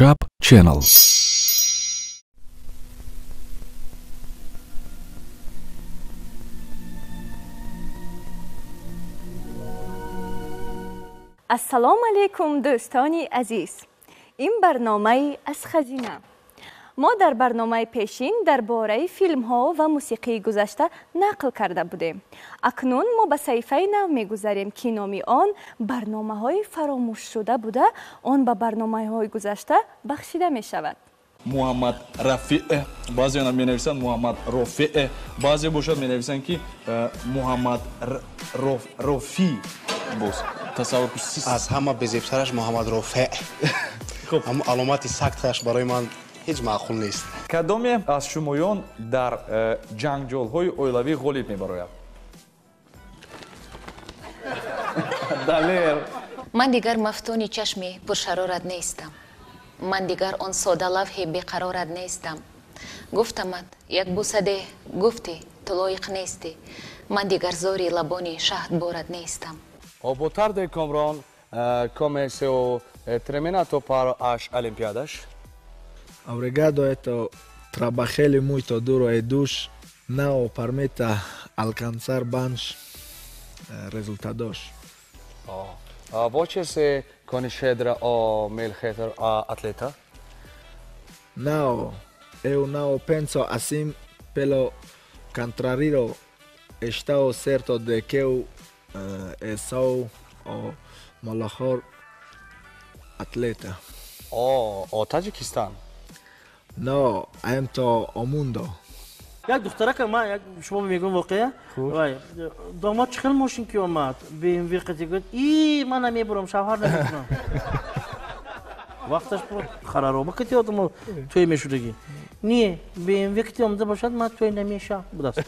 Shab Channel. Ассалому алайкум, дӯстони азиз. Ин барномаи аз хазина. Мо дар барномаи пешин дар бораи филмҳо ва мусиқии гузашта нақл карда будем. Акнун мо ба саҳифаи нав мегузарем, ки номи он барномаҳои фаромӯшшуда буда, он ба барномаҳои гузашта бахшида мешавад. Муҳаммад Рафиъ, баъзе менависанд Муҳаммад Рофеъ, баъзе бошад менависанд ки Муҳаммад Рофи. Боз тасаввур аз ҳама безебтараш Муҳаммад Рофеъ. Ҳамон аломати сакташ барои ман ҳеҷ маъқул нест. Кадоме аз шумоён дар ҷангҷолҳои оилавӣ ғолиб мебарояд? Далер. Ман дигар мафтуни чашми пуршарорат нестам. Ман дигар он содалавҳи беқарорат нестам. Гуфтамат як бусаде, гуфтӣ ту лоиқ нестӣ. Ман дигар зори лабони шаҳдборат нестам. Oh, boa tarde, Comron. Come seu terminato para as Olimpiadas? Obrigado, eto trabalhei muito duro e dus não permita alcançar bons resultados. Oh. Você se considera o melhor atleta? Não, eu não penso assim, pelo contrário, estou certo de que eu sou o melhor atleta. Oh, o Таджикистан? No, em todo o mundo. Як духтарака ман як шумо мегӯям воқеа. Вай, домод чӣ хел мошин ки омад? BMW қати гуфт: "И, ман намебурам, шавҳар намекунам." Вақташ харароба кати одамо тӯй мешудагӣ. Не, BMW кати омада бошад, ман тӯй намешавам будааст.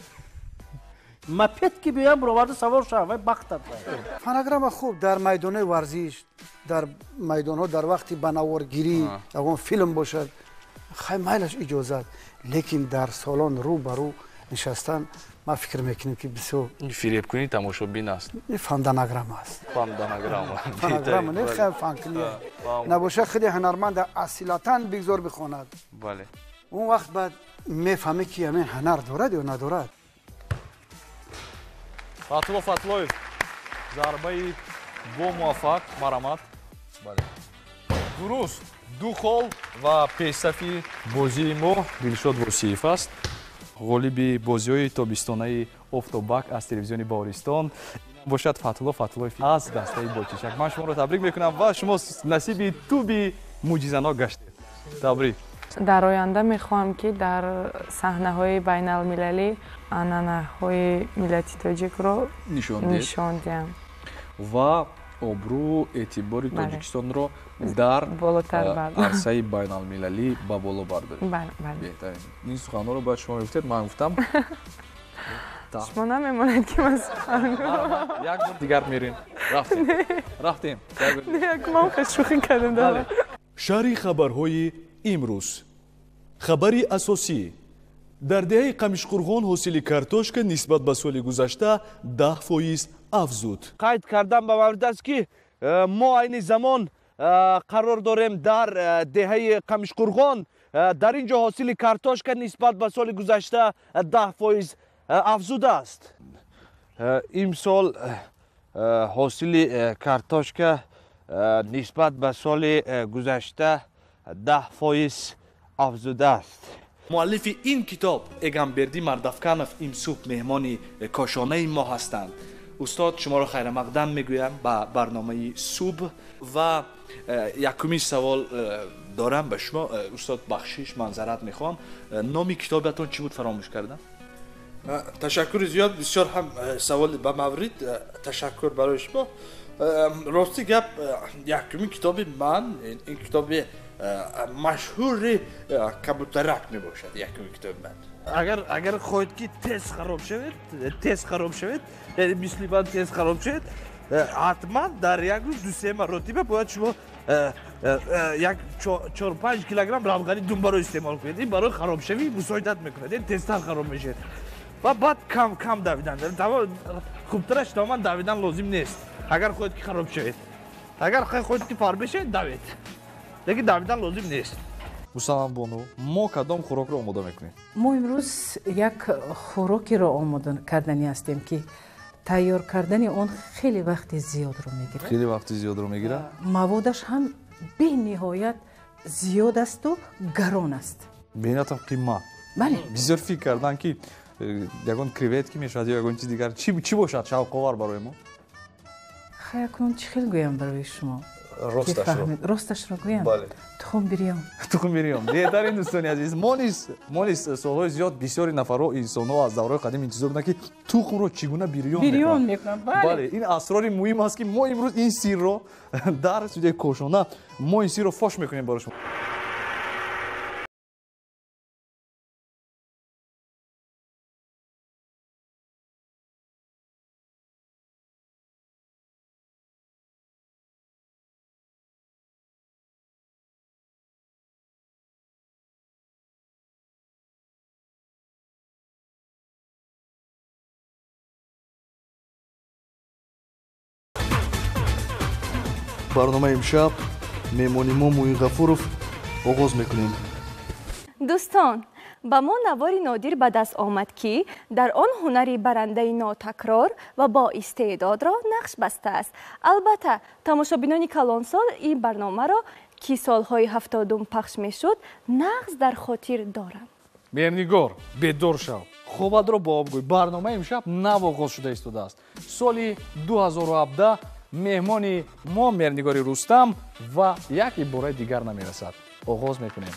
Мопед ки биёям бароварда савор шавам, вай бахтат. Фонограмма хуб дар майдонҳои варзиш, дар майдонҳо дар вақти ба наворгирӣ ягон филм бошад, хай майлаш иҷозат, лекин дар салон рӯ ба рӯ нишастан ман фикр мекунем ки бисёр фиребкунии тамошобин аст. Ин фанданаграмма аст. Фанданаграмма. Фонограмма не хай фанкунӣ. Набошад худи ҳунарманд асилатан бигзор бихонад. Бале. Он вақт баъд мефаҳмӣ ки ҳамин ҳунар дорад ё надорад. Фатулло Фатлоев зарбаи бомуваффақ марамат. Бале. Дуруст, ду хол ва пешсафи бозии мо Дилшод Восиев аст. Ғолиби бозиҳои тобистонаи Офтобак аз телевизиони Баҳористон бошад Фатулло Фатлоев аз дастаи Бойчечак. Ман шуморо табрик мекунам ва шумо насиби туби мӯъҷизанок гаштед. Табрик. Дар оянда мехоҳам, ки дар саҳнаҳои байналмилалӣ анъанаҳои миллати тоҷикро нишон диҳам ва обрӯ эътибори Тоҷикистонро дар арсаи байналмилалӣ ба боло бардоред. Беҳтарин. Ин суханҳоро бояд шумо мегуфтед, ман гуфтам. Шумо намемонед ки ман сухан гӯям. Як бор дигар мерем. Рафтем. Рафтем. Ман хеле шӯхӣ кардам. Шарҳи хабарҳои имрӯз. Хабари асосӣ. Дар деҳаи Қамишқурғон ҳосили картошка нисбат ба соли гузашта 10% афзуд. Қайд кардан ба маврид аст ки мо айни замон қарор дорем дар деҳаи Қамишқурғон. Дар ин ҷо ҳосили картошка нисбат ба соли гузашта 10% афзудааст. Имсол ҳосили картошка нисбат ба соли гузашта 10% афзудааст. Муаллифи ин китоб Эгамбердӣ Мардавканов имсуб меҳмони кошонаи мо ҳастанд. Устод, шуморо хайрамақдам мегӯям ба барномаи субҳ ва якумин савол дорам ба шумо. Устод, бахшиш, манзарат мехоҳам. Номи китобатон чӣ буд, фаромӯш кардам? Ташаккури зиёд, бисёр ҳам саволи ба маврид. Ташаккур барои шумо. Рости гап, якумин китоби ман ин китоби машҳури кабутарак мебошад. Якуми китоби ман. Агар хоҳед ки тез хароб шавед, тез хароб шавед, яъне мисли ман тез хароб шавед, ҳатман дар як рӯз ду-се маротиба бояд шумо як 4-5 килограмм равғани думбаро истеъмол кунед. Ин барои харобшавӣ мусоидат мекунад, яъне тезтар хароб мешавед. Ва баъд кам кам давидан. Хубтараш тамоман давидан лозим нест. Агар хоҳед ки хароб шавед, агар хоҳед ки фарбе шавед, давед. Лекин давидан лозим нест. Мусаллам бону, мо кадом хӯрокро омода мекунем? Мо имрӯз як хӯрокеро омода кардани ҳастем, ки тайёр кардани он хеле вақти зиёдро мегирад. Хеле вақти зиёдро мегирад? Маводаш ҳам бениҳоят зиёд асту гарон аст. Бениҳоят ҳам қимат. Бале. Бисёр фикр кардан, ки ягон креветки мешавад ё ягон чиз дигар. Чӣ бошад шавқовар барои мо? Хай, акнун чӣ хел гӯям барои шумо? Росташро. Росташро гӯям? Бале. Тухм бирён. Тухм бирён. Беҳтарин, дӯстони азиз. Мо низ солҳои зиёд бисёри нафарҳо, инсонҳо аз давраҳои қадим интизор буданд, ки тухмро чӣ гуна бирён бирён мекунанд. Бале, ин асрори муҳим аст, ки мо имрӯз ин сирро дар студияи Кошона мо ин сирро фош мекунем барои шумо. Барномаи имшаб меҳмони мо Муин Ғафуров оғоз мекунем. Дӯстон, ба мо навори нодир ба даст омад, ки дар он ҳунари барандаи нотакрор ва боистеъдодро нақш бастааст. Албатта, тамошобинони калонсол ин барномаро, ки солҳои 70-ум пахш мешуд, нағз дар хотир доранд. Меҳрнигор, бедор шав, хобатро ба об гӯй. Барномаи имшаб нав оғоз шуда истодааст. Соли 2017 меҳмони мо Меҳрнигори Рустам ва як ибораи дигар намерасад. Оғоз мекунем.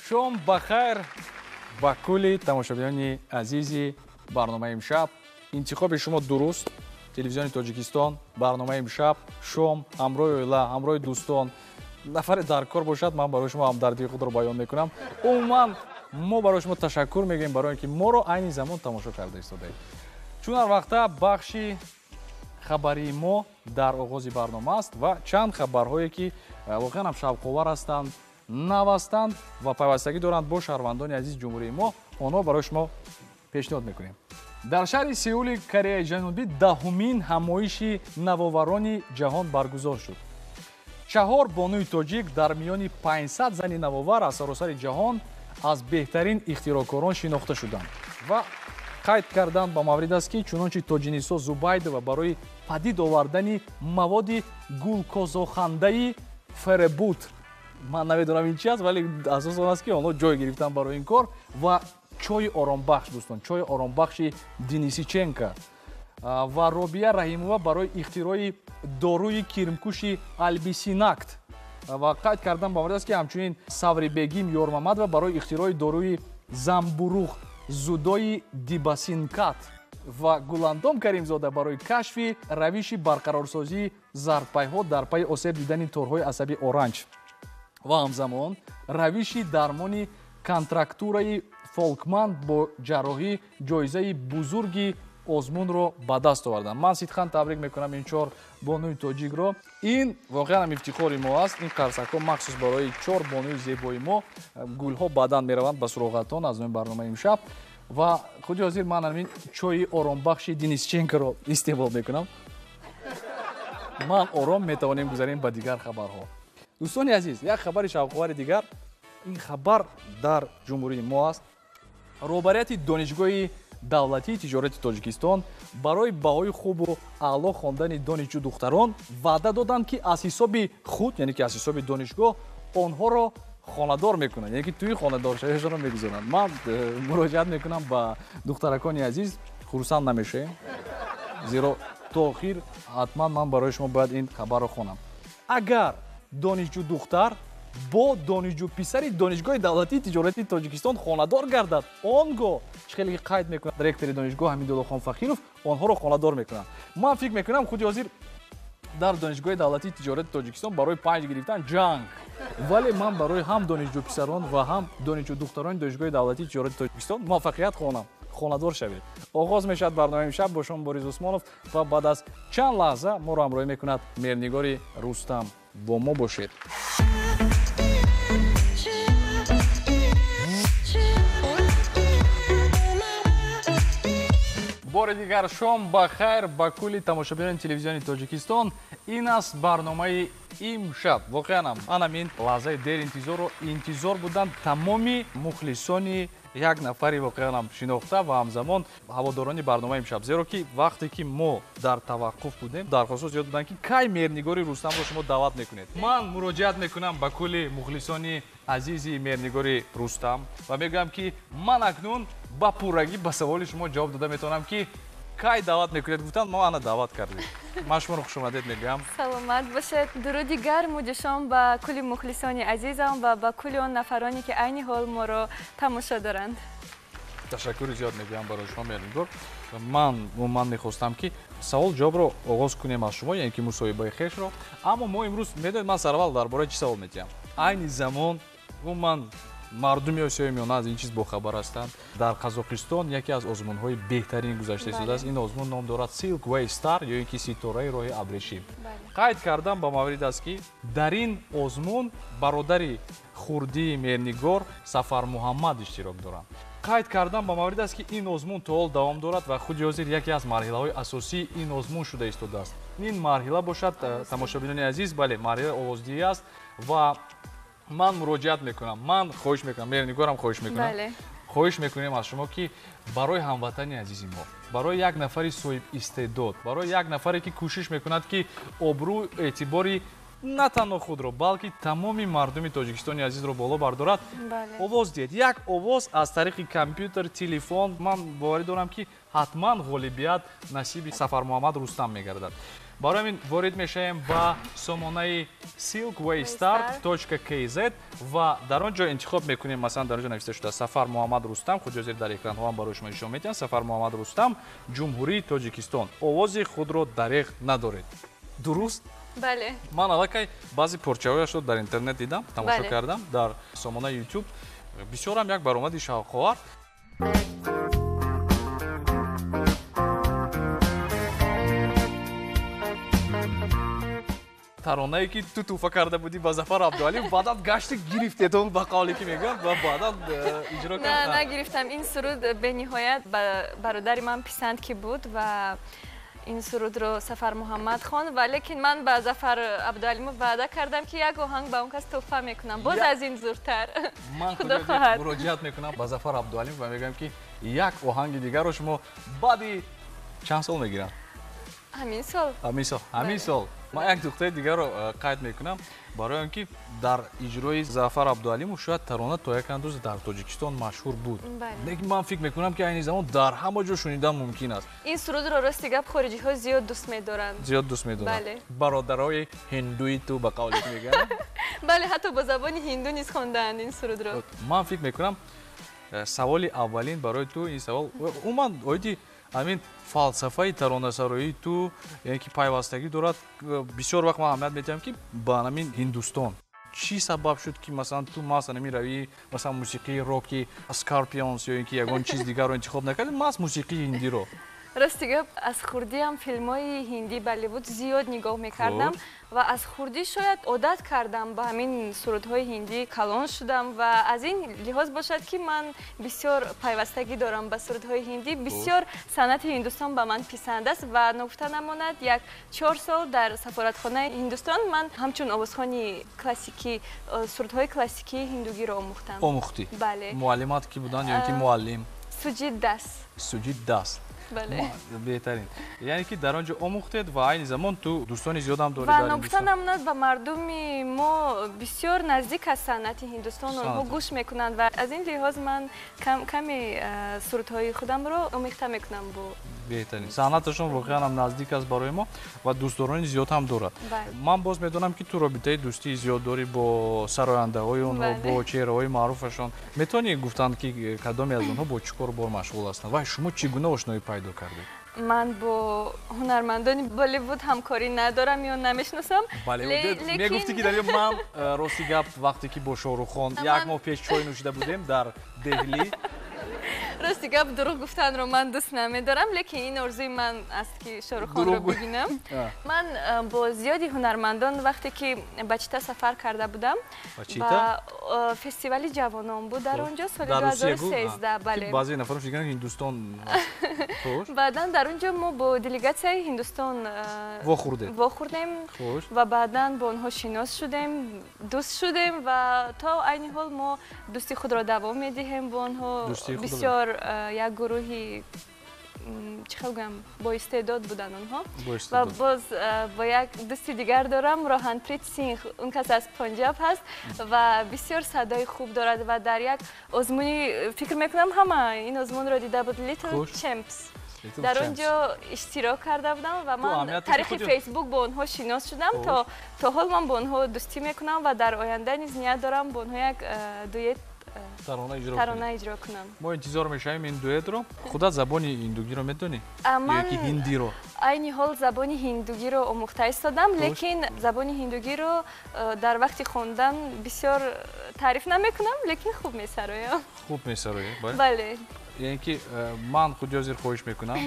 Шом ба хайр ба кулли тамошобинони азизи барномаи имшаб. Интихоби шумо дуруст. Телевизиони Тоҷикистон, барномаи имшаб, шом, ҳамроҳи оила, ҳамроҳи дӯстон. Нафаре дар кор бошад, ман барои шумо ҳамдардии худро баён мекунам. Умуман, мо барои шумо ташаккур мегӯем барои ин ки моро айни замон тамошо карда истодаед. Чун ҳар вақта бахши хабарии мо дар оғози барнома аст ва чанд хабарҳое, ки воқеан ҳам шавқовар ҳастанд, нав ҳастанд ва пайвастагӣ доранд бо шаҳрвандони азизи ҷумҳурии мо, онҳо барои шумо пешниҳод мекунем. Дар шаҳри Сеули Кореяи Ҷанубӣ 10-умин ҳамоиши навоварони ҷаҳон баргузор шуд. 4 бонуи тоҷик дар миёни 500 зани навовар аз саросари ҷаҳон аз беҳтарин ихтироъкорон шинохта шуданд ва қайд кардан ба маврид аст, ки чунончи Тоҷинисо Зубайдова барои падид овардани маводи гулкозохандаи феребут, ман намедонам ин чи аст, вале асос он аст, ки онҳо ҷой гирифтанд барои ин кор, ва чойи оромбахш, дӯстон, чойи оромбахши Денисиченко ва Робия Раҳимова барои ихтирои доруи кирмкуши Албисинакт ва қайд кардан ба маврид аст, ки ҳамчунин Саврибегим Ёрмамадова барои ихтирои доруи замбуруғ зудои Дибасинкат ва Гуландом Каримзода барои кашфи равиши барқарорсозии зардпайҳо дар пайи осеб дидани торҳои асаби оранҷ ва ҳамзамон равиши дармони контрактураи Фолкман бо ҷарроҳӣ ҷоизаи бузурги озмунро ба даст оварданд. Ман сидқан табрик мекунам ин 4 бонуи тоҷикро. Ин воқеан ҳам ифтихори мо аст. Ин қарсакҳо махсус барои 4 бонуи зебои мо. Гулҳо баъдан мераванд ба суроғатон аз номи барномаи имшаб. Ва худи ҳозир ман ҳамин чойи оромбахши Денисченкоро истеъмол мекунам. Ман ором метавонем гузарем ба дигар хабарҳо. Дӯстони азиз, як хабари шавқовари дигар. Ин хабар дар ҷумҳурии мо аст. Роҳбарияти Донишгоҳи давлатии тиҷорати Тоҷикистон барои баҳои хубу аъло хондани донишҷӯ духтарон ваъда доданд, ки аз ҳисоби худ, яъне ки аз ҳисоби донишгоҳ, онҳоро хонадор мекунанд, яъне ки тӯи хонадоршавиашонро мегузоранд. Ман муроҷиат мекунам ба духтаракони азиз, хурсанд намешавем, зеро то охир ҳатман ман барои шумо бояд ин хабарро хонам. Агар донишҷӯ духтар бо донишҷӯ-писари Донишгоҳи давлатии тиҷорати Тоҷикистон хонадор гардад, он гоҳ чӣ хеле ки қайд мекунад ректори донишгоҳ Ҳамидуллохон Фахиров, онҳоро хонадор мекунанд. Ман фикр мекунам, худи ҳозир дар Донишгоҳи давлатии тиҷорати Тоҷикистон барои панҷ гирифтан ҷанг. Вале ман барои ҳам донишҷӯ-писарон ва ҳам донишҷӯ-духтарони Донишгоҳи давлатии тиҷорати Тоҷикистон муваффақият хоҳонам. Хонадор шавед. Оғоз мешавад барномаи имшаб бо шумо Борис Усмонов ва баъд аз чанд лаҳза моро ҳамроҳӣ мекунад Меҳрнигори Рустам. Бо мо бошед. Бори дигар шом ба хайр ба кулли тамошобинони телевизиони Тоҷикистон. Ин аст барномаи имшаб. Воқеан ҳам анамин лаҳзаи дер интизорро интизор буданд тамоми мухлисони як нафари воқеан ҳам шинохта ва ҳамзамон ҳаводорони барномаи имшаб, зеро ки вақте ки мо дар таваққуф будем, дархостҳо зиёд буданд, ки кай Меҳрнигори Рустамро шумо даъват мекунед. Ман муроҷиат мекунам ба кулли мухлисони азизи Меҳрнигори Рустам ва мегӯям, ки ман акнун ба пуррагӣ ба саволи шумо ҷавоб дода метавонам, ки кай даъват мекунед гуфтанд, мо ана даъват кардем. Ман шуморо хушомадед мегӯям. Саломат бошед. Дуруди гарму ҷӯшон ба кулли мухлисони азизам ва ба кулли он нафароне, ки айни ҳол моро тамошо доранд. Ташаккури зиёд мегӯям барои шумо, Меҳрнигор. Ман умуман мехостам, ки савол ҷавобро оғоз кунем аз шумо, яъне ки мусоҳибаи хешро. Аммо мо имрӯз медонед, ман сараввал дар бораи чӣ савол медиҳам. Айни замон умуман мардуми Осиёи Миёна аз ин чиз бохабар ҳастанд. Дар Қазоқистон яке аз озмунҳои беҳтарин гузашта истодааст. Ин озмун ном дорад Silk Way Star ё ин ки ситораи роҳи абрешим. Қайд кардам ба маврид аст, ки дар ин озмун бародари хурдии Меҳрнигор Сафармуҳаммад иштирок доранд. Қайд кардам ба маврид аст, ки ин озмун то ҳол давом дорад ва худи ҳозир яке аз марҳилаҳои асосии ин озмун шуда истодааст. Ин марҳила бошад, тамошобинони азиз, бале, марҳилаи овоздиҳӣ аст ва ман муроҷиат мекунам, ман хоҳиш мекунам, Меҳрнигорам хоҳиш мекунам, хоҳиш мекунем аз шумо, ки барои ҳамватани азизи мо, барои як нафари соҳиб истеъдод, барои як нафаре, ки кӯшиш мекунад, ки обрӯ эътибори на танҳо худро, балки тамоми мардуми Тоҷикистони азизро боло бардорад, овоз диҳед. Як овоз аз тариқи компютер, телефон, ман боварӣ дорам, ки ҳатман ғолибият насиби Сафармуҳаммад Рустам мегардад. Барои ҳамин ворид мешавем ба сомонаи silkwaystar.kz ва дар он ҷо интихоб мекунем. Масалан, дар он ҷо нависта шуда Сафар Муҳаммад Рустам, худи ҳозир дар экранҳо ҳам барои шумо нишон медиҳам. Сафар Муҳаммад Рустам, Ҷумҳурии Тоҷикистон. Овози худро дареғ надоред. Дуруст? Бале. Ман аллакай баъзе порчаҳояшро дар интернет дидам, тамошо кардам дар сомонаи YouTube. Бисёр ҳам як баромади шавқовар. Таронае, ки ту туҳфа карда будӣ ба Зафар Абдуалиев, баъдан гашти гирифтед он, ба қавле ки мегӯям, ва баъдан иҷро кард. Нагирифтам. Ин суруд бениҳоят ба бародари ман писанд ки буд ва ин сурудро Сафар Муҳаммад хонд, ва лекин ман ба Зафар Абдуалимов ваъда кардам, ки як оҳанг ба он кас туҳфа мекунам, боз аз ин зуртар. Ман муроҷиат мекунам ба Зафар Абдуалимов ва мегӯям, ки як оҳанги дигарро шумо баъди чанд сол мегирам? Ҳамин сол. Ҳамин сол, ҳамин сол. Ман як нуқтаи дигарро қайд мекунам, барои он ки дар иҷрои Зафар Абдуалимов шояд тарона то як андоза дар Тоҷикистон машҳур буд, лекин ман фикр мекунам, ки айни замон дар ҳама ҷо шунидан мумкин аст. Ин сурудро, рости гап, хориҷиҳо зиёд дӯст медоранд. Зиёд дӯст медоранд. Бародарои ҳиндуи ту, ба қавле ки мегӯянд. Бале, ҳатто бо забони ҳинду низ хондаанд ин сурудро. Ман фикр мекунам, саволи аввалин барои ту ин савол умуман оиди ҳамин фалсафаи таронасароии ту, яъне ки пайвастагӣ дорад. Бисёр вақт ман аҳамият медиҳам, ки ба ҳамин Ҳиндустон чӣ сабаб шуд, ки масалан ту маҳз ҳамин равии, масалан мусиқии роки Скорпионс ё ин ки ягон чиз дигарро интихоб накардӣ, маҳз мусиқии ҳиндиро? Рости гап, аз хурдиам филмҳои ҳиндӣ, Болливуд зиёд нигоҳ мекардам ва аз хурдӣ шояд одат кардам ба ҳамин сурудҳои ҳиндӣ, калон шудам ва аз ин лиҳоз бошад, ки ман бисёр пайвастагӣ дорам ба сурудҳои ҳиндӣ. Бисёр санъати Ҳиндустон ба ман писанд аст ва ногуфта намонад, як 4 сол дар сафоратхонаи Ҳиндустон ман ҳамчун овозхони классикӣ сурудҳои классикии ҳиндугиро омӯхтам. Омӯхтӣ? Бале. Муаллимат кӣ буданд ё ин ки муаллим? Суҷид Дас. Суҷид Дас. Бале. Беҳтарин. Яъне ки дар он ҷо омӯхтед ва айни замон ту дӯстони зиёдам дорӣ ва дар ногуфта Ҳиндустон. намонад, ба мардуми мо бисёр наздик аст санъати Ҳиндустон, онҳо гӯш мекунанд ва аз ин лиҳоз ман каме сурудҳои худамро омехта мекунам бо Беҳтарин. Санъаташон воқеан ҳам наздик аст барои мо ва дӯстдорони зиёд ҳам дорад. Ман боз медонам, ки ту робитаи дӯстии зиёд дорӣ бо сарояндаҳои онҳо, бо чеҳраҳои маъруфашон. Метавонӣ гуфтанд, ки кадоме аз онҳо бо чӣ кор бор машғул ҳастанд ва шумо чӣ гуна ошноӣ пайдо кардед? Ман бо ҳунармандони Болливуд ҳамкорӣ надорам ё намешиносам. Мегуфтӣ, ки дар ман рости гап, вақте ки бо Шоҳруххон як моҳ пеш чой нӯшида будем дар Деҳлӣ. Рости гап, дурӯғ гуфтанро ман дӯст намедорам, лекин ин орзуи ман аст, ки Шоҳруххонро бибинам. Ман бо зиёди ҳунармандон, вақте ки ба Чита сафар карда будам, ба фестивали ҷавонон буд дар он ҷо соли 2013. Бале, баъзе нафарон фикр мекунанд, Ҳиндустон. Баъдан дар он ҷо мо бо делегатсияи Ҳиндустон вохӯрдем ва баъдан бо онҳо шинос шудем, дӯст шудем ва то айни ҳол мо дӯсти худро давом медиҳем бо онҳо. Бисёр як гурӯҳи, чӣ хел гӯям, боистеъдод буданд онҳо. Ва боз бо як дӯсти дигар дорам, Роҳанприт Синх, он кас аз Панҷаб ҳаст ва бисёр садои хуб дорад ва дар як озмуни, фикр мекунам, ҳама ин озмунро дида буд, Little Champs, дар он ҷо иштирок карда будам ва ман тариқи Фейсбук бо онҳо шинос шудам. То ҳол ман бо онҳо дӯстӣ мекунам ва дар оянда низ ният дорам бо онҳо як дуэт тарона иҷро кунам. Мо интизор мешавем ин дуэтро. Худат забони ҳиндугиро медонӣ ё ки ҳиндиро? Айни ҳол забони ҳиндугиро омӯхта истодам, лекин забони ҳиндугиро дар вақти хондан бисёр таъриф намекунам, лекин хуб месароям. Хуб месароӣ? Бале. Яъне ки ман худи ҳозир хоҳиш мекунам,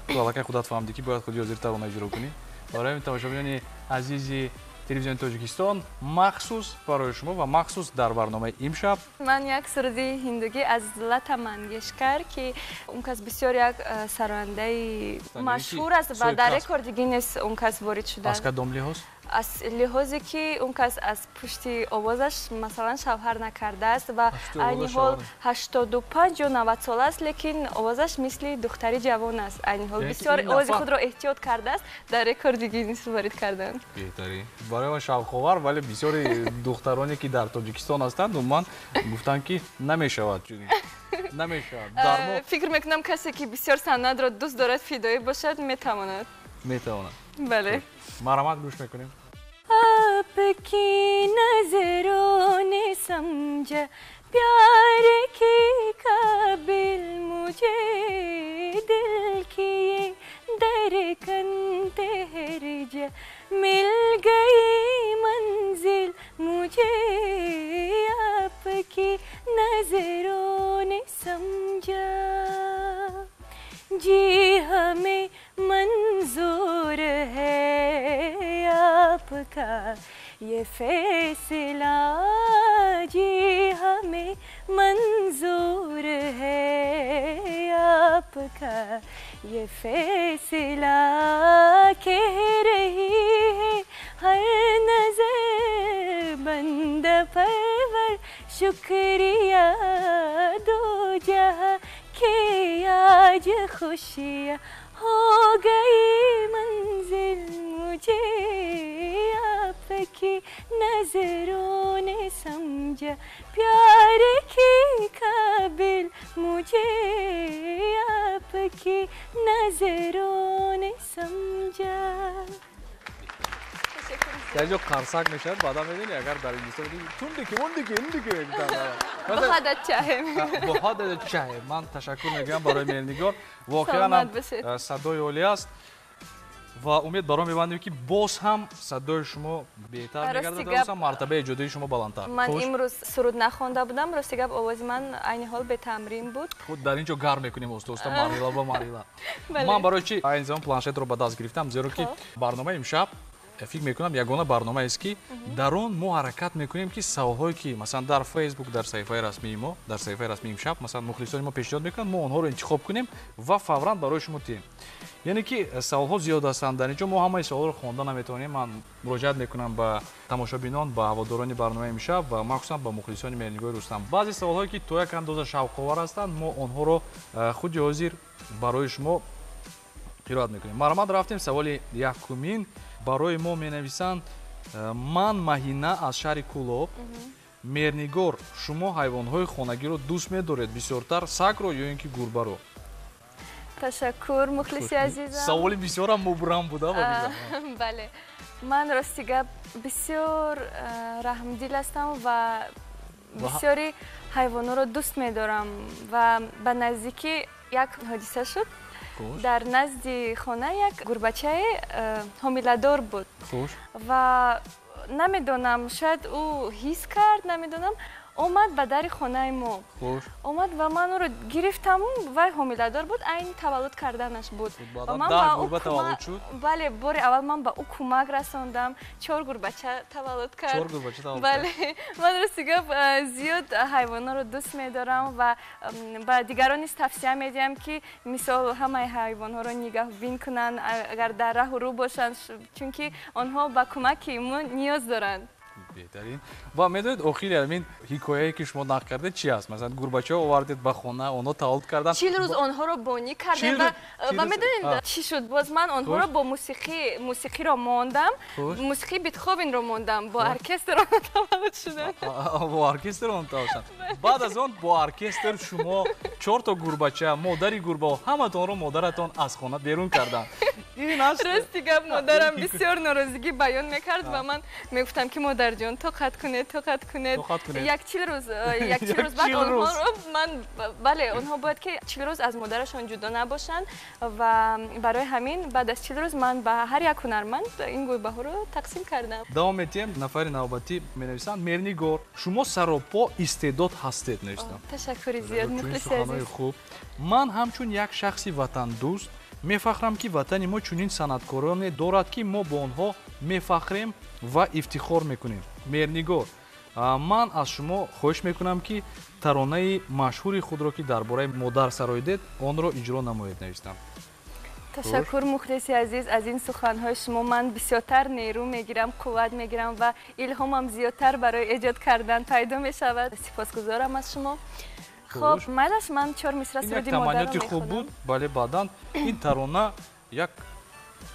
ту аллакай худат фаҳмидӣ, ки бояд худи ҳозир тарона иҷро кунӣ. Барои ҳамин, тамошобинони азизи телевизиони Тоҷикистон, махсус барои шумо ва махсус дар барномаи имшаб ман як суруди ҳиндугӣ аз Лата Мангешкар, ки он кас бисёр як сарояндаи машҳур аст ва дар рекорди Гиннес он кас ворид шудааст. Аз кадом лиҳоз? Аз лиҳозе ки он кас аз пушти овозаш, масалан, шавҳар накардааст ва айни ҳол 85 ё 90 сола аст, лекин овозаш мисли духтари ҷавон аст. Айни ҳол бисёр овози худро эҳтиёт кардааст, дар рекорди Гиннес ворид карданд. Беҳтарин. Барои ман шавқовар, вале бисёри духтароне, ки дар Тоҷикистон ҳастанд, умуман гуфтанд, ки намешавад чунин, намешавад. Фикр мекунам, касе ки бисёр санъатро дӯст дорад, фидоӣ бошад, метавонад. Метавонад. Бале. Марҳамат, гӯш мекунем. आपकी नजरों ने समझा प्यार के काबिल मुझे, दिल की ये धड़कन ठहर जा, मिल गई मंजिल मुझे, आपकी नजरों ने समझा। जी हमें मंजूर है आपका ये फैसला, जी हमें मंजूर है आपका ये फैसला, कह रही है हर नजर बंद परवर शुक्रिया, दो जहां के आज खुशियाँ हो गई मंजिल मुझे, आपकी नजरों ने समझा प्यार के काबिल मुझे, आपकी नजरों ने समझा। Дар ҷо қарсак мешавад, баъдан медонӣ, агар дар Ҳиндустон тундики ундики ундики. Бохад ачча. Бохад ачча. Ман ташаккур мегӯям барои Меҳрнигор, воқеан ҳам садои олӣ аст ва умед баром мебандем, ки боз ҳам садои шумо беҳтар мегардад ва боз ҳам мартабаи эҷодии шумо баландтар. Ман имрӯз суруд нахонда будам, рости гап, овози ман айни ҳол бетамрин буд. Худ дар ин ҷо гарм мекунем оста оста, марҳила ба марҳила. Ман барои чи айни замон планшетро ба даст гирифтам? Зеро ки барномаи имшаб, фикр мекунам, ягона барномаест, ки дар он мо ҳаракат мекунем, ки саволҳое, ки масалан дар Фейсбук, дар саҳифаи расмии мо, дар саҳифаи расмии имшаб, масалан, мухлисони мо пешниҳод мекунанд, мо онҳоро интихоб кунем ва фавран барои шумо диҳем. Яъне ки саволҳо зиёд ҳастанд дар ин ҷо, мо ҳамаи саволҳоро хонда наметавонем. Ман муроҷиат мекунам ба тамошобинон, ба ҳаводорони барномаи имшаб ва махсусан ба мухлисони Меҳрнигори Рустам. Баъзе саволҳое, ки то як андоза шавқовар ҳастанд, мо онҳоро худи ҳозир барои шумо қироат мекунем. Марҳамат, рафтем саволи якумин. Барои мо менависанд: ман Маҳина аз шаҳри Кӯлоб. Меҳрнигор, шумо ҳайвонҳои хонагиро дӯст медоред бисёртар, сагро ё ин ки гурбаро? Ташаккур, мухлиси азизам. Саволи бисёрам мубрам буда ба бизам. Бале. Ман рости гап бисёр раҳмдил ҳастам ва бисёри ҳайвонҳоро дӯст медорам ва ба наздикӣ як ҳодиса шуд. Дар назди хона як гурбачае ҳомиладор буд ва намедонам, шояд ӯ ҳис кард, намедонам, омад ба дари хонаи мо. Омад ва ман ӯро гирифтам, вай ҳомиладор буд, айни таваллуд карданаш буд. Бале, бори аввал ман ба ӯ кӯмак расондам, 4 гурбача таваллуд кард. Бале, ман рости гап зиёд ҳайвонҳоро дӯст медорам ва ба дигарон низ тавсия медиҳам, ки мисол ҳамаи ҳайвонҳоро нигаҳбин кунанд, агар дар раҳу рӯ бошанд, чунки онҳо ба кӯмаки мо ниёз доранд. Беҳтарин. Ва медонед, охири ҳамин ҳикояе ки шумо нақл кардед чи аст? Масалан, гурбачаҳо овардед ба хона, онҳо таваллуд карданд. 40 рӯз онҳоро бонӣ кардем ва медонед чӣ шуд? Боз ман онҳоро бо мусиқиро мондам, мусиқии Бетховенро мондам, бо оркестр онҳо таваллуд шуданд. Бо оркестр онҳо таваллуд шуданд. Баъд аз он бо оркестр шумо 4 то гурбача, модари гурбаҳо, ҳаматонро модаратон аз хона берун карданд. Рости гап, модарам бисёр норозигӣ баён мекард ва ман мегуфтам, ки модарҷон, тоқат кунед, тоқат кунед. Як 40 рӯз, як 40 рӯз баъд онҳоро ман, бале, онҳо бояд ки 40 рӯз аз модарашон ҷудо набошанд ва барои ҳамин баъд аз 40 рӯз ман ба ҳар як ҳунарманд ин гурбаҳоро тақсим кардам. Давом медиҳем. Нафари навбатӣ менависанд: Мернигор, шумо саропо истеъдод ҳастед, навиштам. Ташаккури зиёд, мухлиси азиз. Хуб, ман ҳамчун як шахси ватандӯст мефахрам, ки ватани мо чунин санъаткороне дорад, ки мо бо онҳо мефахрем ва ифтихор мекунем. Мернигор, ман аз шумо хоҳиш мекунам, ки таронаи машҳури худро, ки дар бораи модар сароидед, онро иҷро намоед, навистам. Ташаккур, мухлиси азиз, аз ин суханҳои шумо ман бисёртар нерӯ мегирам, қувват мегирам ва илҳомам зиёдтар барои эҷод кардан пайдо мешавад. Сипосгузорам аз шумо. Хоб, майлаш ман 4 мисра суруди модарро мехонам. Хуб буд, бале, баъдан ин тарона як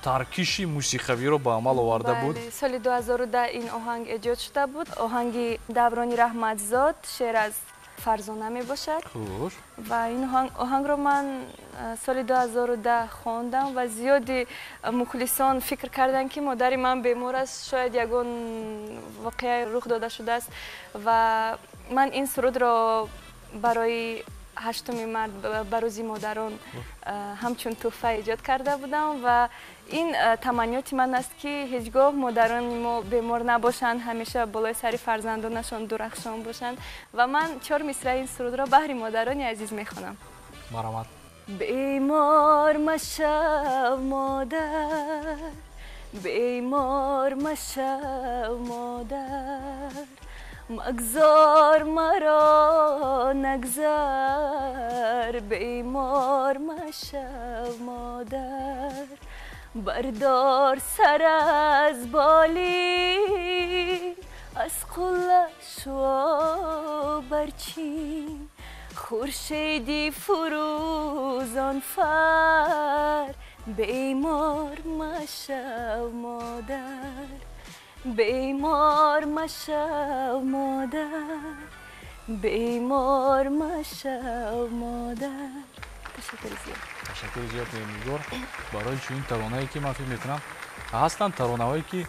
таркиши мусиқавиро ба амал оварда буд. Соли 2010 ин оҳанг эҷод шуда буд. Оҳанги Даврони Раҳматзод, шеър аз Фарзона мебошад. Ва ин оҳангро ман соли 2010 хондам ва зиёди мухлисон фикр карданд, ки модари ман бемор аст, шояд ягон воқеа рух дода шудааст ва ман ин сурудро барои 8 март, ба рӯзи модарон, ҳамчун тӯҳфа эҷод карда будам ва ин таманниёти ман аст, ки ҳеҷ гоҳ модарони мо бемор набошанд, ҳамеша болои сари фарзандонашон дурахшон бошанд ва ман 4 мисраи ин сурудро баҳри модарони азиз мехонам. Марҳамат. Бемор машав модар, бемор машав модар, магзор маро нагзар, бемор машав модар, бардор сар аз болин, аз қулла шуо барчин, хуршеди фурӯзон фар, бемор машав модар, бемор машав модар, бемор машав модар. Ташаккури зиёд. Ташаккури зиёд, Мернигор, барои чунин таронае, ки ман фикр мекунам ҳастанд таронаҳое, ки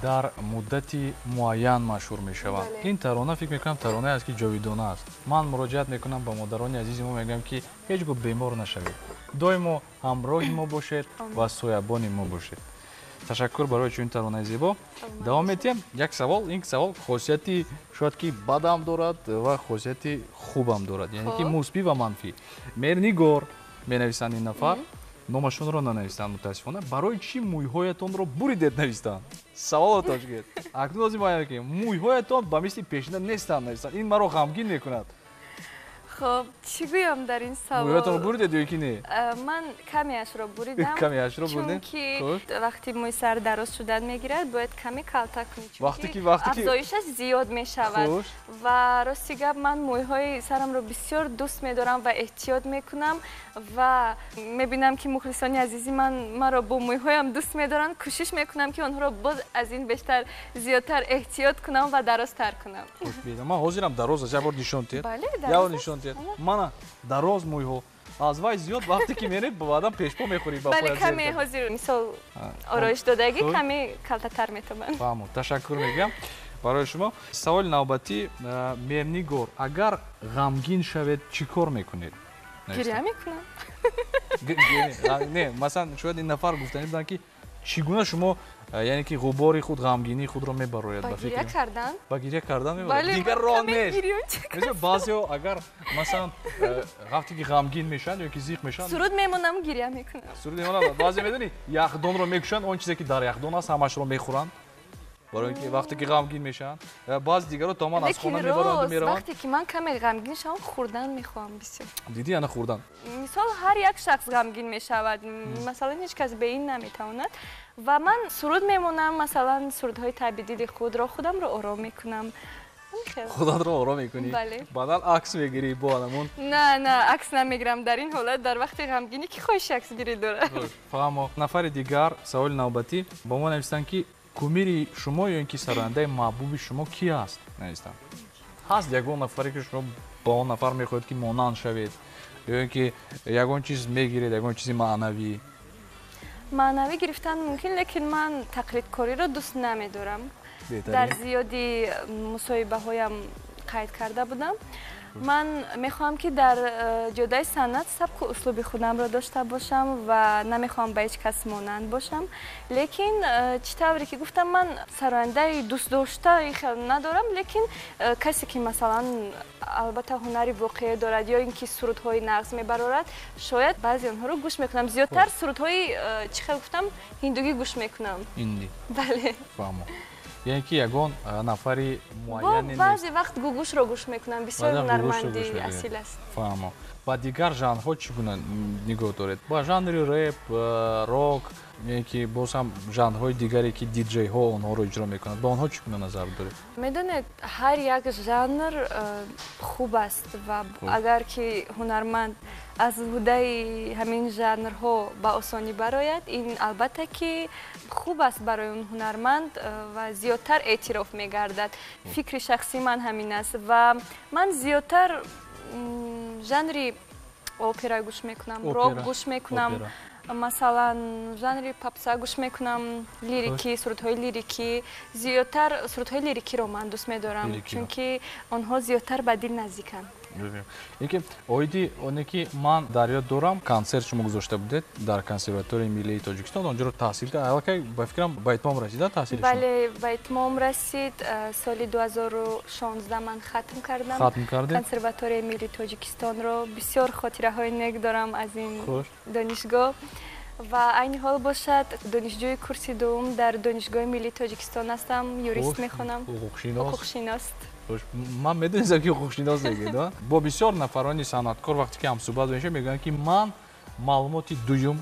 дар муддати муайян машҳур мешаванд. Ин тарона фикр мекунам таронае аст, ки ҷовидона аст. Ман муроҷиат мекунам ба модарони азизи мо, мегӯям, ки ҳеҷ гоҳ бемор нашавед, доимо ҳамроҳи мо бошед ва соябони мо бошед. Ташаккур барои чунин таронаи зебо. Давом медиҳем. Як савол, ин савол хосияти шояд ки бадам дорад ва хосияти хубам дорад, яъне ки мусбӣ ва манфӣ. Мернигор, менависанд ин нафар, номашонро нанавистанд мутаассифона, барои чӣ мӯйҳоятонро буридед, навистанд. Саволо тоҷикед. Акнун лозим баён кунем, мӯйҳоятон ба мисли пешина нестанд, навистанд. Ин маро ғамгин мекунад. Хоб, чӣ гӯям дар ин савол? Мӯйҳоятонро буридед ё ки не? Ман камеашро буридам. Камеашро буридед? Чунки вақти мӯи сар дароз шудан мегирад, бояд каме калта кунӣ, чунки афзоишаш зиёд мешавад. Ва рости гап, ман мӯйҳои сарамро бисёр дӯст медорам ва эҳтиёт мекунам ва мебинам, ки мухлисони азизи ман маро бо мӯйҳоям дӯст медоранд. Кӯшиш мекунам, ки онҳоро боз аз ин бештар зиёдтар эҳтиёт кунам ва дарозтар кунам. Ман ҳозирам дароз аст, як бор нишон диҳед. Бале, дароз. Мана дароз мӯйҳо. Аз вай зиёд вақте ки меред, баъдан пешпо мехӯрӣ ба Бале, каме ҳозир мисол ороиш додагӣ, каме калтатар метобанд. Фаҳмо, ташаккур мегӯям барои шумо. Саволи навбатӣ, Меҳрнигор, агар ғамгин шавед, чӣ кор мекунед? Гиря мекунам. Не, масалан, шояд ин нафар гуфтанӣ буданд, ки чӣ гуна шумо, яъне ки ғубори худ, ғамгинии худро мебарояд? Ба гиря кардан. Ба гиря кардан мебарояд. Дигар роҳ нест. Баъзеҳо агар масалан вақте ки ғамгин мешаванд ё ки зиқ мешаванд, суруд мемонам, гиря мекунам. Суруд мемонам. Баъзе медонӣ, яхдонро мекушанд, он чизе ки дар яхдон аст, ҳамашро мехӯранд. Барои ин ки вақте ки ғамгин мешаванд, баъзе дигарро то ман аз хона мебаранд, мераванд. Вақте ки ман каме ғамгин шавам, хӯрдан мехоҳам бисёр. Дидӣ, ана хӯрдан. Мисол, ҳар як шахс ғамгин мешавад, масалан, ҳеҷ кас бе ин наметавонад. Ва ман суруд мемонам, масалан, сурудҳои табидили худро, худамро ором мекунам. Худатро ором мекунӣ? Бале. Баъдан акс мегирӣ бо анамон? На, на, акс намегирам дар ин ҳолат, дар вақти ғамгинӣ ки хоҳиши аксгирӣ дорад. Фаҳмо. Нафари дигар, саволи навбатӣ ба мо нависанд, ки кумири шумо ё ин ки сарояндаи маҳбуби шумо ки аст? Навистанд. Ҳаст ягон нафаре, ки шумо ба он нафар мехоҳед, ки монанд шавед, ё ин ки ягон чиз мегиред, ягон чизи маънавӣ? Маънавӣ гирифтан мумкин, лекин ман тақлидкориро дӯст намедорам. Дар зиёди мусоҳибаҳоям қайд карда будам. Ман мехоҳам, ки дар ҷодаи санъат сабку услуби худамро дошта бошам ва намехоҳам ба ҳеҷ кас монанд бошам. Лекин чӣ тавре ки гуфтам, ман сарояндаи дӯстдоштаи хел надорам, лекин касе ки масалан албатта ҳунари воқеӣ дорад ё ин ки сурудҳои нағз мебарорад, шояд баъзе онҳоро гӯш мекунам. Зиёдтар сурудҳои, чӣ хел гуфтам, ҳиндугӣ гӯш мекунам. Ҳиндӣ. Бале. Фаҳмо. Яъне ки ягон нафари муайяне нест? Баъзе вақт гугушро гӯш мекунам, бисёр ҳунарманди асил аст. Фаҳмо. Ба дигар жанрҳо чӣ гуна нигоҳ доред? Ба жанри реп, рок, яъне ки боз ҳам жанрҳои дигаре, ки диджейҳо онҳоро иҷро мекунанд, ба онҳо чӣ гуна назар доред? Медонед, ҳар як жанр хуб аст ва агар ки ҳунарманд аз ҳудаи ҳамин жанрҳо ба осонӣ барояд, ин албатта ки хуб аст барои он ҳунарманд ва зиёдтар эътироф мегардад. Фикри шахсии ман ҳамин аст ва ман зиёдтар жанри опера гӯш мекунам, рок гӯш мекунам, масалан, жанри попса гӯш мекунам, лирикӣ, сурудҳои лирикӣ. Зиёдтар сурудҳои лирикиро ман дӯст медорам, чунки онҳо зиёдтар ба дил наздиканд. Ин оиди оне ки ман дар ёд дорам, консерт шумо гузошта будед дар Консерваторияи миллии Тоҷикистон, онҷоро таҳсил кард. Аллакай, ба фикрам, ба итмом расида таҳсили шумо? Бале, ба итмом расид. Соли 2016 ман хатм кардам. Хатм кардед? Консерваторияи миллии Тоҷикистонро. Бисёр хотираҳои нек дорам аз ин донишгоҳ. Ва айни ҳол бошад, донишҷӯи курси дуюм дар Донишгоҳи миллии Тоҷикистон ҳастам, юрист мехонам. Ҳуқуқшинос? Ҳуқуқшинос. Ман медонистам, ки ҳуқуқшинос мегӯед. Бо бисёр нафарони санъаткор вақте ки ҳамсӯҳбат мешавем, мегӯянд, ки ман маълумоти дуюм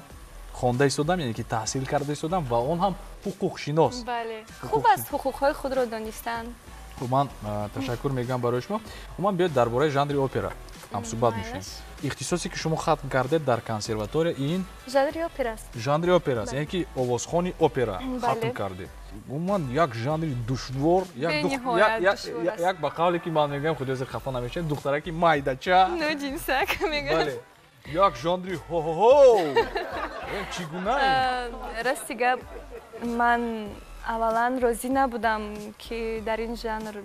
хонда истодам, яъне ки таҳсил карда истодам, ва он ҳам ҳуқуқшинос. Бале, хуб аст ҳуқуқҳои худро донистан. Хуб, ман ташаккур мегӯям барои шумо. Умуман, биёед дар бораи жанри опера ҳамсӯҳбат мешавем. Ихтисосе ки шумо хатм кардед дар консерватория, ин жанри опера аст. Жанри опера аст, яъне ки овозхони опера хатм кардед. Умуман, як жанри душвор, як ба қавле ки ман мегӯям, худи ҳозир хафа намешавед, духтараки майдача. Ноҷинсак мегӯям. Бале, як жанри ҳо-ҳо-ҳо. Чӣ гуна? Рости гап, ман аввалан розӣ набудам, ки дар ин жанр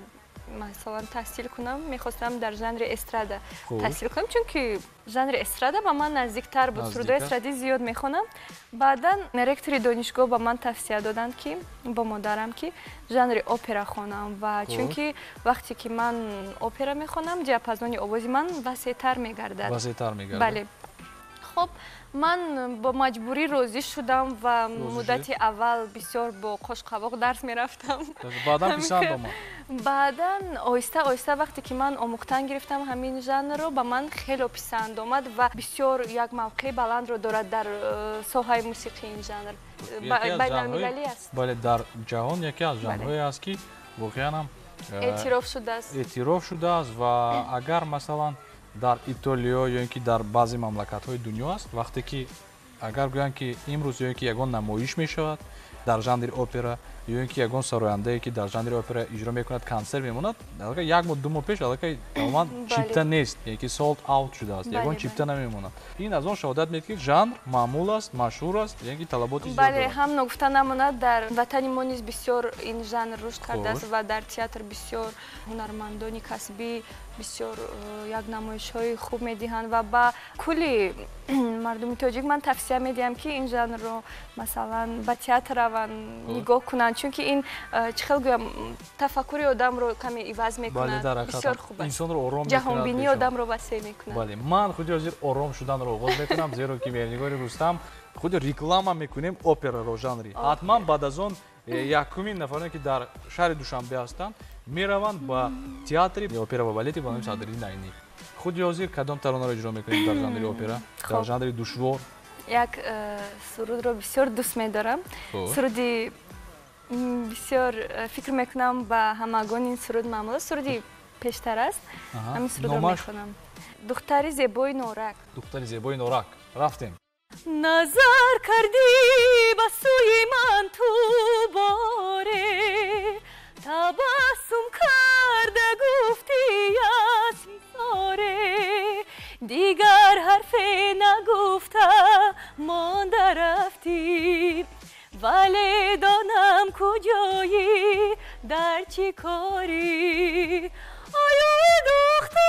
масалан таҳсил кунам. Мехостам дар жанри эстрада таҳсил кунам, чунки жанри эстрада ба ман наздиктар буд, сурудҳои эстрадӣ зиёд мехонам. Баъдан ректори донишгоҳ ба ман тавсия доданд, ки бо модарам, ки жанри опера хонам, ва чунки вақте ки ман опера мехонам, диапазони овози ман васеътар мегардад. Васеътар мегардад. Бале. Хоб, ман бо маҷбурӣ розӣ шудам ва муддати аввал бисёр бо қошқавоқ дарс мерафтам. Баъдан писанд омад? Баъдан оҳиста оҳиста вақте ки ман омӯхтан гирифтам ҳамин жанрро, ба ман хело писанд омад ва бисёр як мавқеи баландро дорад дар соҳаи мусиқӣ ин жанр. Байналмилалӣ аст. Бале, дар ҷаҳон яке аз жанрҳое аст, ки воқеан ҳам эътироф шудааст. Эътироф шудааст ва агар масалан дар Итолиё ё ин ки дар баъзе мамлакатҳои дунё аст, вақте ки агар гӯянд, ки имрӯз ё ин ки ягон намоиш мешавад дар жанри опера, ё ин ки ягон сарояндае ки дар жанри опера иҷро мекунад консерт мемонад, аллакай як моҳ, 2 моҳ пеш аллакай тамоман чипта нест, яъне ки sold out шудааст, ягон чипта намемонад. Ин аз он шаҳодат медиҳад, ки жанр маъмул аст, машҳур аст, яъне ки талаботи зиёд дорад. Бале, ҳам ногуфта намонад, дар ватани мо низ бисёр ин жанр рушд кардааст ва дар театр бисёр ҳунармандони касбӣ бисёр як намоишҳои хуб медиҳанд ва ба кулли мардуми тоҷик ман тавсия медиҳам, ки ин жанрро масалан ба театр раванд, нигоҳ кунанд, чунки ин чӣ хел гӯям, тафаккури одамро каме иваз мекунад, бисёр хуб аст, инсонро ором мекунад, ҷаҳонбинии одамро васеъ мекунад. Бале, ман худи ҳозир ором шуданро оғоз мекунам, зеро ки Меҳрнигори Рустам худи реклама мекунем операро жанри. Ҳатман баъд аз он якумин нафароне, ки дар шаҳри Душанбе ҳастанд, мераванд ба театри опера ва балети ба номи Садриддин Айнӣ. Худи ҳозир кадом таронаро иҷро мекунем дар жанри опера, дар жанри душвор? Як сурудро бисёр дӯст медорам. Суруди бисёр, фикр мекунам, ба ҳамагон ин суруд маъмул аст, суруди пештар аст. Ҳамин сурудро мехонам. Духтари зебои норак. Духтари зебои норак. Рафтем. Назар кардӣ ба сӯи ман ту боре, табассум карда гуфтӣ аз ҳисоре, дигар ҳарфе нагуфта монда рафтӣ, вале донам куҷоӣ, дар чӣ корӣ. Оё духтар,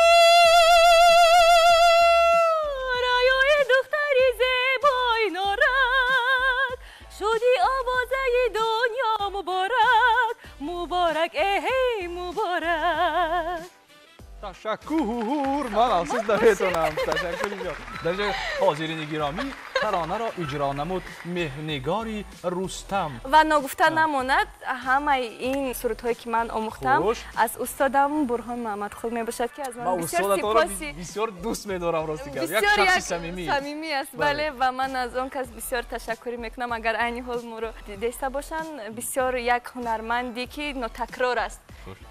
оё духтари зебои норак, шуди овозаи дунё муборак, муборак, эҳей муборак. Ташаккур, ман афсӯс наметавонам. Ташаккури зиёд. Дар ҷои ҳозирини гиромӣ таронаро иҷро намуд Меҳрнигори Рустам. Ва ногуфта намонад, ҳамаи ин сурудҳое ки ман омӯхтам аз устодам Бурҳон Муҳаммадқул мебошад, ки аз ман бисёр сипоси бисёр дӯст медорам, рости гап. Як шахси самимӣ. Самимӣ аст, бале, ва ман аз он кас бисёр ташаккурӣ мекунам. Агар айни ҳол моро дидаиста бошанд, бисёр як ҳунарманде ки нотакрор аст.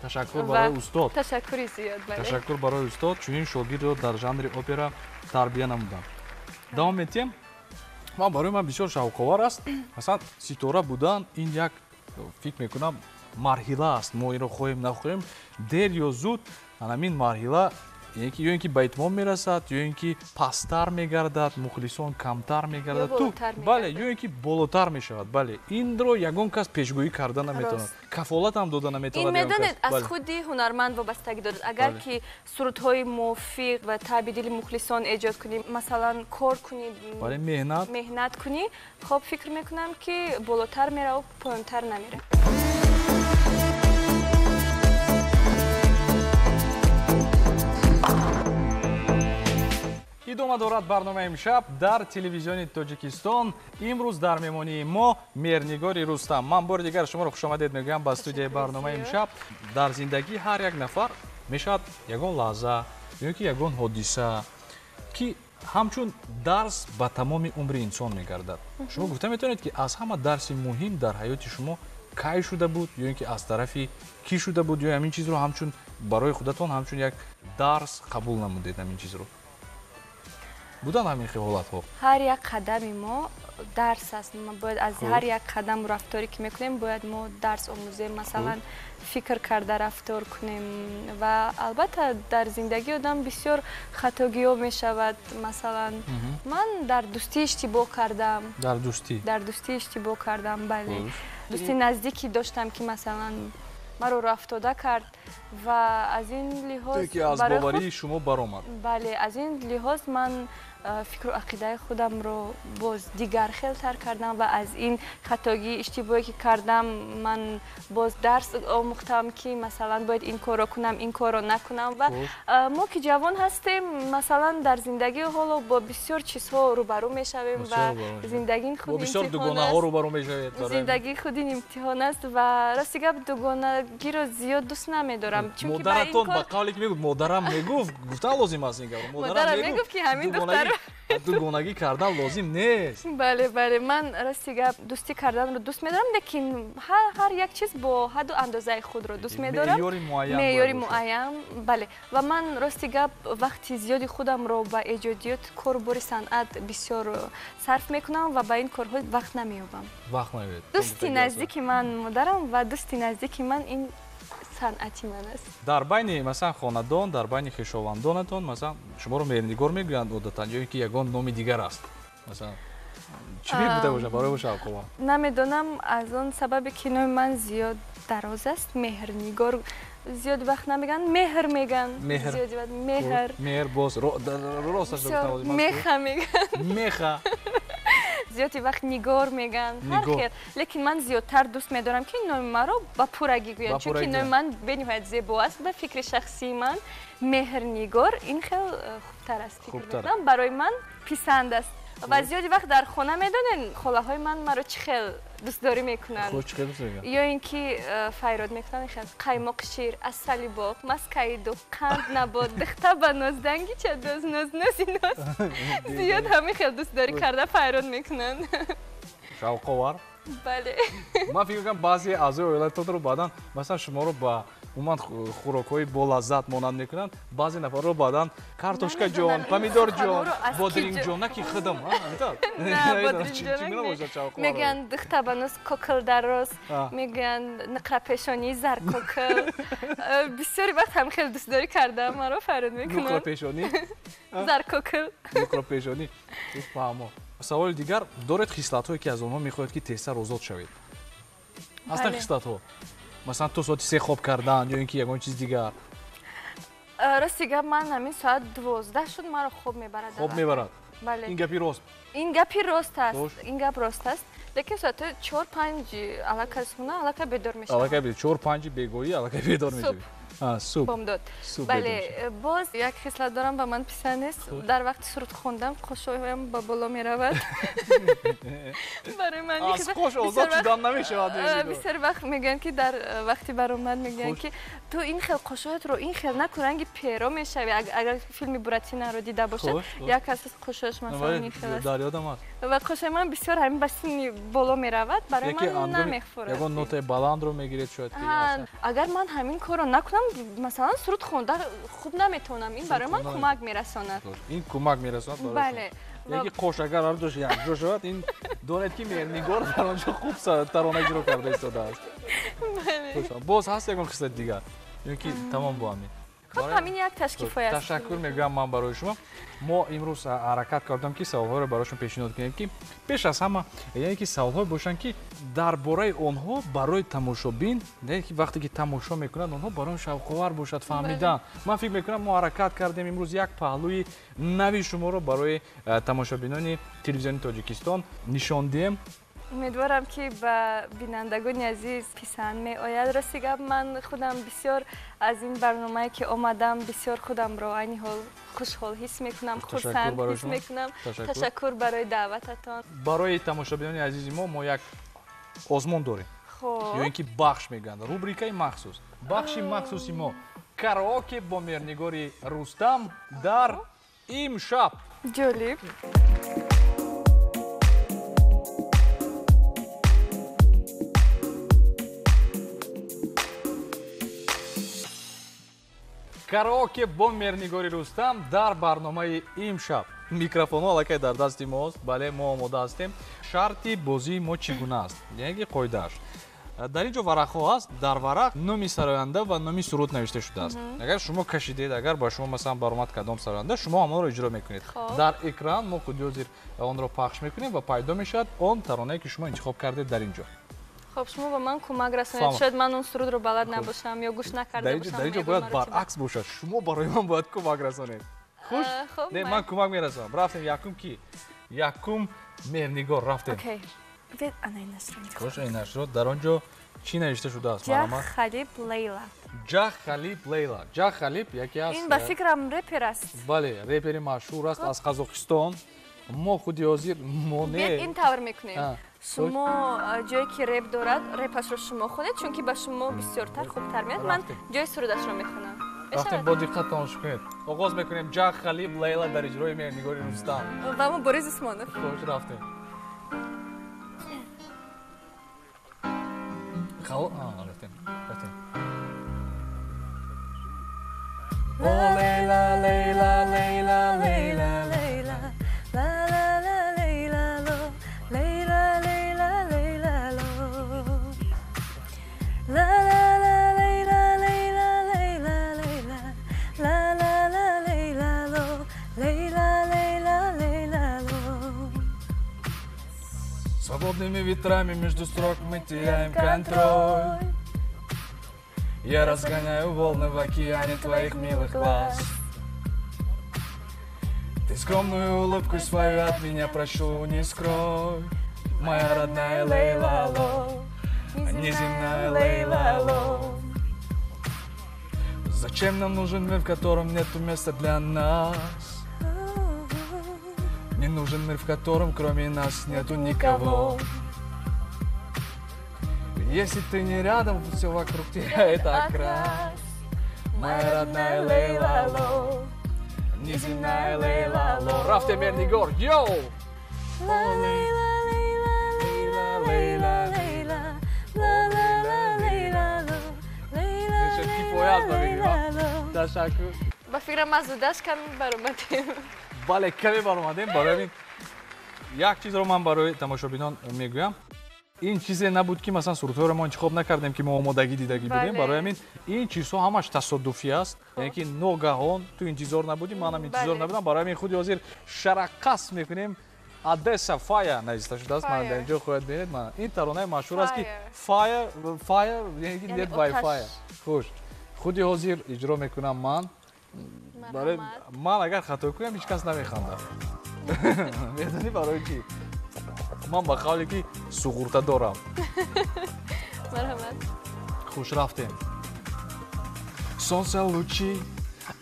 Ташаккур барои устод. Ташаккури зиёд, бале. Ташаккур барои устод, чунин шогирдро дар жанри опера тарбия намудам. Давом медиҳем. Ман барои ман бисёр шавқовар аст. Масалан, ситора будан ин як, фикр мекунам, марҳила аст. Мо инро хоҳем нахоҳем, дер ё зуд ҳамин марҳила ё ин ки ба итмом мерасад, ё ин ки пасттар мегардад, мухлисон камтар мегардад, бале, ё ин ки болотар мешавад. Бале, инро ягон кас пешгӯӣ карда наметавонад, кафолат ҳам дода наметавонад. Ин медонед, аз худи ҳунарманд вобастагӣ дорад. Агар ки сурудҳои мувофиқ ва таъби дили мухлисон эҷод кунӣ, масалан, кор кунӣ, бале, меҳнат кунӣ, хоб фикр мекунам, ки болотар меравад, поёнтар намерад. Идома дорад барномаи имшаб дар телевизиони Тоҷикистон. Имрӯз дар меҳмонии мо Меҳрнигори Рустам. Ман бори дигар шуморо хушомадед мегӯям ба студияи барномаи имшаб. Дар зиндагӣ ҳар як нафар мешавад ягон лаҳза ё ки ягон ҳодиса, ки ҳамчун дарс ба тамоми умри инсон мегардад. Шумо гуфта метавонед, ки аз ҳама дарси муҳим дар ҳаёти шумо кай шуда буд, ё ин ки аз тарафи кӣ шуда буд, ё ҳамин чизро ҳамчун барои худатон ҳамчун як дарс қабул намудед ҳамин чизро? Будан ҳамин хел ҳолатҳо? Ҳар як қадами мо дарс аст. Бояд аз ҳар як қадаму рафторе ки мекунем, бояд мо дарс омӯзем, масалан, фикр карда рафтор кунем. Ва албатта дар зиндагии одам бисёр хатогиҳо мешавад. Масалан, ман дар дӯстӣ иштибоҳ кардам. Дар дӯстӣ? Дар дӯстӣ иштибоҳ кардам, бале. Дӯсти наздикӣ доштам, ки масалан маро рафтода кард ва аз ин лиҳоз ки аз боварии шумо баромад. Бале, аз ин лиҳоз ман фикру ақидаи худамро боз дигар хелтар кардам ва аз ин хатогӣ, иштибоҳе ки кардам, ман боз дарс омӯхтам, ки масалан бояд ин корро кунам, ин корро накунам. Ва мо ки ҷавон ҳастем, масалан, дар зиндагӣ ҳоло бо бисёр чизҳо рӯбарӯ мешавем ва зиндагӣ худ бисёр дугонаҳо рӯбарӯ мешавед. Зиндагӣ худ ин имтиҳон аст ва рости гап, дугонагиро зиёд дӯст намедорам. Модаратон ба қавле ки мегуфт, модарам мегуфт, гуфтан лозим аст ин гапро. Модарам мегуфт, ки ҳамин духтаро Дугонагӣ кардан лозим нест. Бале, бале, ман рости гап дӯстӣ карданро дӯст медорам, лекин ҳар як чиз бо ҳадду андозаи худро дӯст медорам. Меъёри муайян. Меъёри муайян, бале. Ва ман рости гап вақти зиёди худамро ба эҷодиёт, кору бори санъат бисёр сарф мекунам ва ба ин корҳо вақт намеёбам. Вақт намеёбед. Дӯсти наздики ман модарам ва дӯсти наздики ман ин санъати ман аст. Дар байни, масалан, хонадон, дар байни хешовандонатон, масалан, шуморо Меҳрнигор мегӯянд одатан ё ин ки ягон номи дигар аст? Масалан, чӣ мебуда бошад барои шавқовар? Намедонам, аз он сабабе ки номи ман зиёд дароз аст, Меҳрнигор зиёд вақт намегӯянд, Меҳр мегӯянд. Меҳр. Зиёди вақт Меҳр. Меҳр боз росташ Меха мегӯянд. Меха. Зиёди вақт Нигор мегӯянд, ҳар хел. Лекин ман зиёдтар дӯст медорам, ки номи маро ба пуррагӣ гӯянд, чунки номи ман бениҳоят зебо аст. Ба фикри шахсии ман Меҳрнигор ин хел хубтар аст, фикр мекунам, барои ман писанд аст. Ва зиёди вақт дар хона, медонед, холаҳои ман маро чӣ хел дӯстдорӣ мекунанд? Ё ин ки файрод мекунанд хел: қаймоқи шир, асали боғ, маскаи дуғ, қанд набот, дихта ба ноз, дангича доз, ноз, нози ноз. Зиёд ҳамин хел дӯстдорӣ карда файрод мекунанд. Шавқовар. Бале. Ман фикр мекунам, баъзе аъзои оилатонро баъдан, масалан, шуморо ба умуман хӯрокҳои болаззат монанд мекунанд, баъзе нафарро баъдан картошка ҷон, помидор ҷон, бодринг ҷон, на ки худам. Мегӯянд духтабаноз, кокил дароз, мегӯянд нуқрапешонӣ, заркокил. Бисёри вақт ҳам хеле дӯстдорӣ карда маро фарёд мекунанд. Нуқрапешонӣ, заркокил. Нуқрапешонӣ. Фаҳмо. Саволи дигар: доред хислатҳое, ки аз онҳо мехоҳед, ки тезтар озод шавед? Ҳастанд хислатҳо, масалан, то соати 3 хоб кардан ё ин ки ягон чиз дигар? Рости гап, ман ҳамин соат 12 шуд, маро хоб мебарад. Хоб мебарад? Бале. Ин гапи рост? Ин гапи рост аст, ин гап рост аст, лекин соати 4-5 аллакай субҳона аллакай бедор мешавам. Аллакай 4-5 бегоҳӣ аллакай бедор мешавӣ? Субҳ. Бомдод. Бале. Боз як хислат дорам, ба ман писанд нест: дар вақти суруд хондан қошҳоям ба боло меравад. Барои ман аз қош озод шудан намешавад. Бисёр вақт мегӯянд, ки дар вақти баромад мегӯянд, ки ту ин хел қошҳоятро ин хел накун, ранги перо мешавӣ. Агар филми Буратинаро дида бошед, як аз қошҳояш, масалан, ин хел аст. Дар ёдам аст. Ва қошҳои ман бисёр ҳамин ба синни боло меравад, барои ман намехӯрад. Ягон нотаи баландро мегиред шояд ки. Агар ман ҳамин корро накунам, масалан, суруд хонда хуб наметавонам. Ин барои ман кӯмак мерасонад. Ин кӯмак мерасонад. Бале. Яке қош агар ҳар ҷош якҷо шавад, ин донед, ки Меҳрнигор дар он ҷо хуб тарона иҷро карда истодааст. Боз ҳаст ягон хислати дигар ё ки тамом бо ҳамин? Хуб, ҳамин як таш кифоя аст. Ташаккур мегӯям ман барои шумо. Мо имрӯз ҳаракат кардам, ки саволҳоро барои шумо пешниҳод кунем, ки пеш аз ҳама, яъне ки саволҳое бошанд, ки дар бораи онҳо барои тамошобин, яъне ки вақте ки тамошо мекунанд, онҳо барои шавқовар бошад фаҳмидан. Ман фикр мекунам, мо ҳаракат кардем имрӯз як паҳлӯи нави шуморо барои тамошобинони телевизиони Тоҷикистон нишон диҳем. Умедворам, ки ба бинандагони азиз писанд меояд. Рости гап, ман худам бисёр аз ин барномае, ки омадам, бисёр худамро айни ҳол хушҳол ҳис мекунам, хурсанд ҳис мекунам. Ташаккур барои даъвататон. Барои тамошобинони азизи мо мо як озмун дорем ё ин ки бахш мегӯянд, рубрикаи махсус, бахши махсуси мо «Караоке бо Меҳрнигори Рустам» дар имшаб. Ҷолиб. Караоке бо Меҳрнигори Рустам дар барномаи имшаб. Микрофонҳо аллакай дар дасти мост. Бале, мо омода ҳастем. Шарти бозии мо чӣ гуна аст, яъне ки қоидааш: дар ин ҷо варақҳо ҳаст, дар варақ номи сароянда ва номи суруд навишта шудааст. Агар шумо кашидед, агар ба шумо, масалан, баромад кадом сароянда, шумо ҳамонро иҷро мекунед. Дар экран мо худи ҳозир онро пахш мекунем ва пайдо мешавад он таронае, ки шумо интихоб кардед дар ин ҷо. Хоб, шумо ба ман кӯмак расонед, шояд ман он сурудро балад набошам ё гӯш накарда бошам. Дар ин ҷо бояд баръакс бошад, шумо барои ман бояд кӯмак расонед. Хуш, не, ман кӯмак мерасонам. Рафтем. Якум ки? Якум Меҳрнигор, рафтем. Хуш, инашро дар он ҷо чӣ навишта шудааст? Ҷах Халиб, Лейла. Ҷах Халиб, Лейла. Ҷах Халиб яке аз ин ба фикрам репер аст. Бале, репери машҳур аст аз Қазоқистон. Мо худи ҳозир мо не, ин тавр мекунем: шумо ҷое ки реп дорад, репашро шумо хонед, чунки ба шумо бисёртар хубтар меяд. Ман ҷои сурудашро мехонам. Рафтем, бо диққат тамошо кунед. Оғоз мекунем Ҷах Халиб Лейла дар иҷрои Меҳрнигори Рустам. Ва мо Борис Усмонов. Хуш рафтем. Рафтем. Рафтем. О Лейла, Лейла, Лейла, Лейла, Лейла, ла ла ла Лейла ло, Лейла, Лейла, Лейла ло. Ла ла ла Лейла, Лейла, Лейла, Лейла, ла ла ла Лейла ло, Лейла, Лейла, Лейла ло. Свободными ветрами между строк мы теряем контроль. Я разгоняю волны в океане твоих милых глаз. Ты скромную улыбку свою от меня, прошу, не скрой. Моя родная Лейла Ло, неземная Лейла Ло. Зачем нам нужен мир, в котором нету места для нас? Не нужен мир, в котором кроме нас нету никого. Если ты не рядом, все вокруг теряет окрас. Моя родная Лейла Ло, неземная Лейла Ло. Рафтем, Меҳрнигор, йоу! Лейла, Лейла, Лейла, Лейла, Лейла, ла ла ла Лейла ло, Лейла, Лейла, Лейла ло. Ташаккур. Ба фикрам аз зудаш каме баромадем. Бале, каме баромадем. Барои ин як чизро ман барои тамошобинон мегӯям. Ин чизе набуд ки масалан сурудҳоро мо интихоб накардем, ки мо омодагӣ дидагӣ будем. Барои ҳамин ин чизҳо ҳамаш тасодуфӣ аст, яъне ки ногаҳон ту интизор набудӣ, манам интизор набудам. Барои ҳамин худи ҳозир шараққас мекунем. Одесса Fire нависта шудааст, ман дар инҷо хоҳед бинед. Ман ин таронаи машҳур аст ки Fire, Fire яъне ки нет Wi-Fi. Хуш, худи ҳозир иҷро мекунам ман. Барои ман агар хато кунам ҳеҷ кас намехандад. Медонӣ барои чӣ? Ман ба қавле ки суғурта дорам. Марҳамат. Хуш, рафтем. Солнце лучи,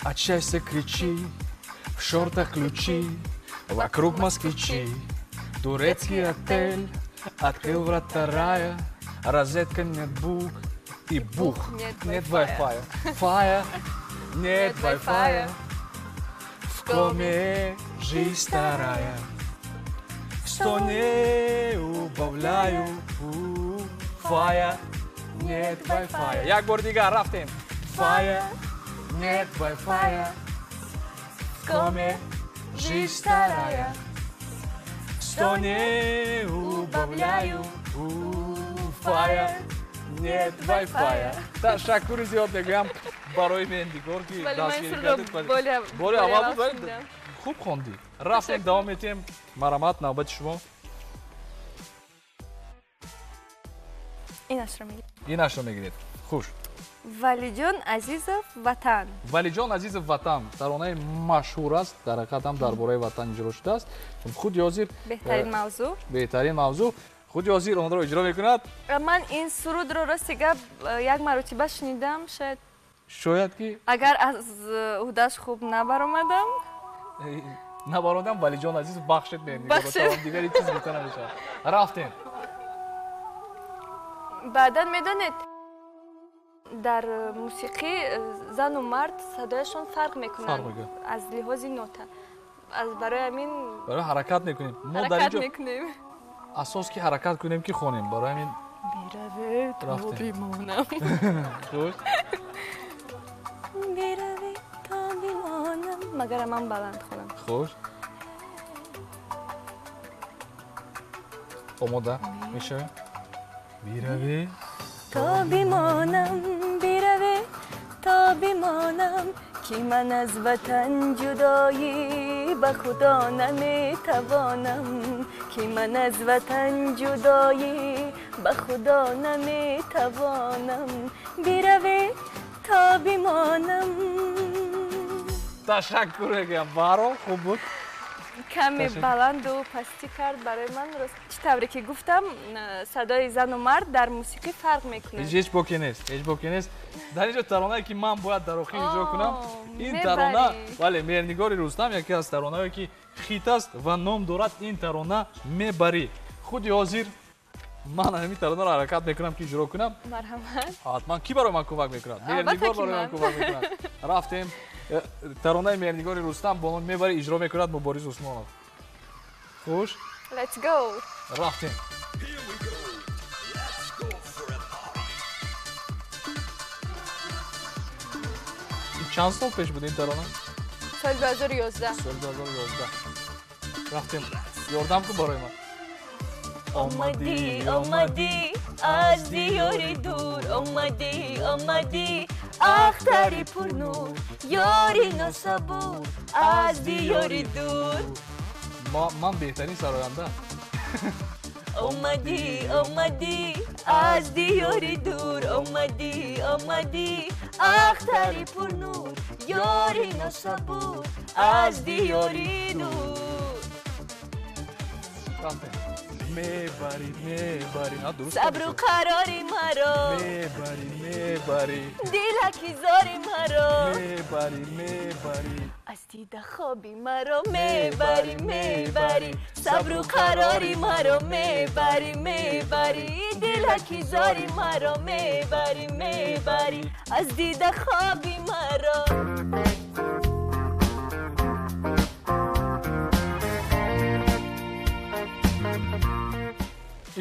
от счастья кричи, в шортах ключи, вокруг москвичи. Турецкий отель открыл врата рая, розетка нетбук и бух, нет Wi-Fi. Фая, нет Wi-Fi. В коме жизнь старая. Что не убавляю, фая, нет Wi-Fi. Як бор дигар, рафтем. Фая, нет Wi-Fi. В коме жизнь старая. Что не убавляю, фая, нет Wi-Fi. Ташаккури зиёд мегӯям барои Меҳрнигор, ки дастгирӣ кардед. Бори аввал буд, вале хуб хондӣ. Рафтем, давом метиҳем. Марҳамат, навбати шумо. Инашро мегиред. Инашро мегиред. Хуш. Валиҷон Азизов Ватан. Валиҷон Азизов Ватан таронаи машҳур аст, дар ҳақиқат ҳам дар бораи ватан иҷро шудааст. Худи ҳозир беҳтарин мавзӯъ. Беҳтарин мавзӯъ. Худи ҳозир онро иҷро мекунад. Ман ин сурудро рости гап як маротиба шунидам, шояд ки агар аз уҳдаш хуб набаромадам. Набаромадам, Валиҷон Азизов бахшед Меҳрнигор, дигар ҳеҷ чиз гуфта намешавад. Рафтем. Баъдан медонед, дар мусиқӣ зану мард садояшон фарқ мекунанд аз лиҳози нота. Барои ҳамин барои ҳаракат мекунем. Мо дар инҷо асос ки ҳаракат кунем ки хонем. Барои ҳамин биравед то бимонам. Хуш. Биравед то бимонам. Магар ман баланд хонам. Хуш. Омода мешавем? Биравед то бимонам, биравед то бимонам, ки ман аз ватан ҷудоӣ ба худо наметавонам, ки ман аз ватан ҷудоӣ ба худо наметавонам, биравед то бимонам. Ташаккур мегӯям, баҳром, хуб буд. Каме баланду пастӣ кард барои ман. Рост чӣ тавре ки гуфтам, садои зану мард дар мусиқӣ фарқ мекунад. Ҳеҷ боке нест, ҳеҷ боке нест. Дар инҷо таронае ки ман бояд дар охир иҷро кунам, ин тарона, бале, Меҳрнигори Рустам яке аз таронаҳое ки хит аст ва ном дорад ин тарона Мебарӣ. Худи ҳозир ман ҳамин таронаро ҳаракат мекунам ки иҷро кунам. Марҳамат. Ҳатман ки барои ман кӯмак мекунад? Меҳрнигор барои ман кӯмак мекунад. Рафтем. Таронаи Меҳрнигори Рустам бо номи Мебарӣ иҷро мекунад Мубориз Усмонов. Хуш? Let's go. Рафтем. Чанд сол пеш буд ин тарона? Соли 2011. Соли 2011. Рафтем. Ёрдам кун барои ман. Омадӣ, омадӣ аз диёри дур, омадӣ, омадӣ ахтари пурнур, ёри носабур аз диёри дур. Ман беҳтарин сароянда. Омадӣ, омадӣ аз диёри дур, омадӣ, омадӣ ахтари пурнур, ёри носабур аз диёри дур. Мебарӣ, мебарӣ. Сабру қарори маро, мебарӣ, мебарӣ. Дилаки зори маро, мебарӣ, мебарӣ. Аз дида хоби маро мебарӣ, мебарӣ. Сабру қарори маро мебарӣ, мебарӣ. Дилаки зори маро мебарӣ, мебарӣ. Аз дида хоби маро.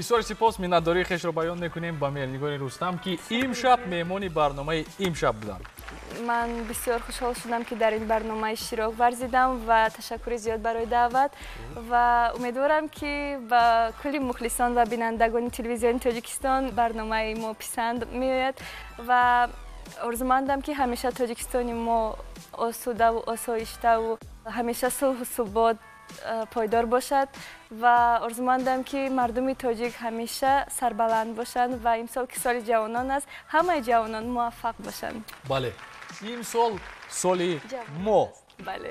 Изҳори сипос миннатдории хешро баён мекунем ба Меҳрнигори Рустам, ки имшаб меҳмони барномаи имшаб буданд. Ман бисёр хушҳол шудам, ки дар ин барнома иштирок варзидам ва ташаккури зиёд барои даъват ва умедворам, ки ба кулли мухлисон ва бинандагони телевизиони Тоҷикистон барномаи мо писанд меояд ва орзумандам, ки ҳамеша Тоҷикистони мо осудаву осоиштаву ҳамеша сулҳу субот пойдор бошад ва орзумандам, ки мардуми тоҷик ҳамеша сарбаланд бошанд ва имсол, ки соли ҷавонон аст, ҳамаи ҷавонон муваффақ бошанд. Бале, имсол соли мо. Бале,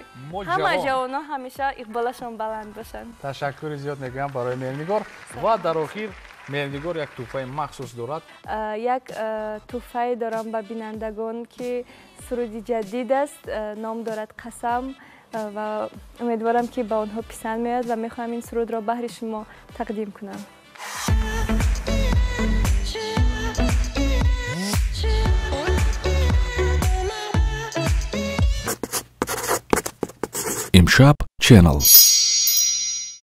ҳамаи ҷавонон ҳамеша иқболашон баланд бошанд. Ташаккури зиёд мегӯям барои Меҳрнигор ва дар охир Меҳрнигор як тӯҳфаи махсус дорад. Як тӯҳфае дорам ба бинандагон, ки суруди ҷадид аст, ном дорад Қасам ва умедворам, ки ба онҳо писанд меояд ва мехоҳам ин сурудро баҳри шумо тақдим кунам. Имшаб Channel.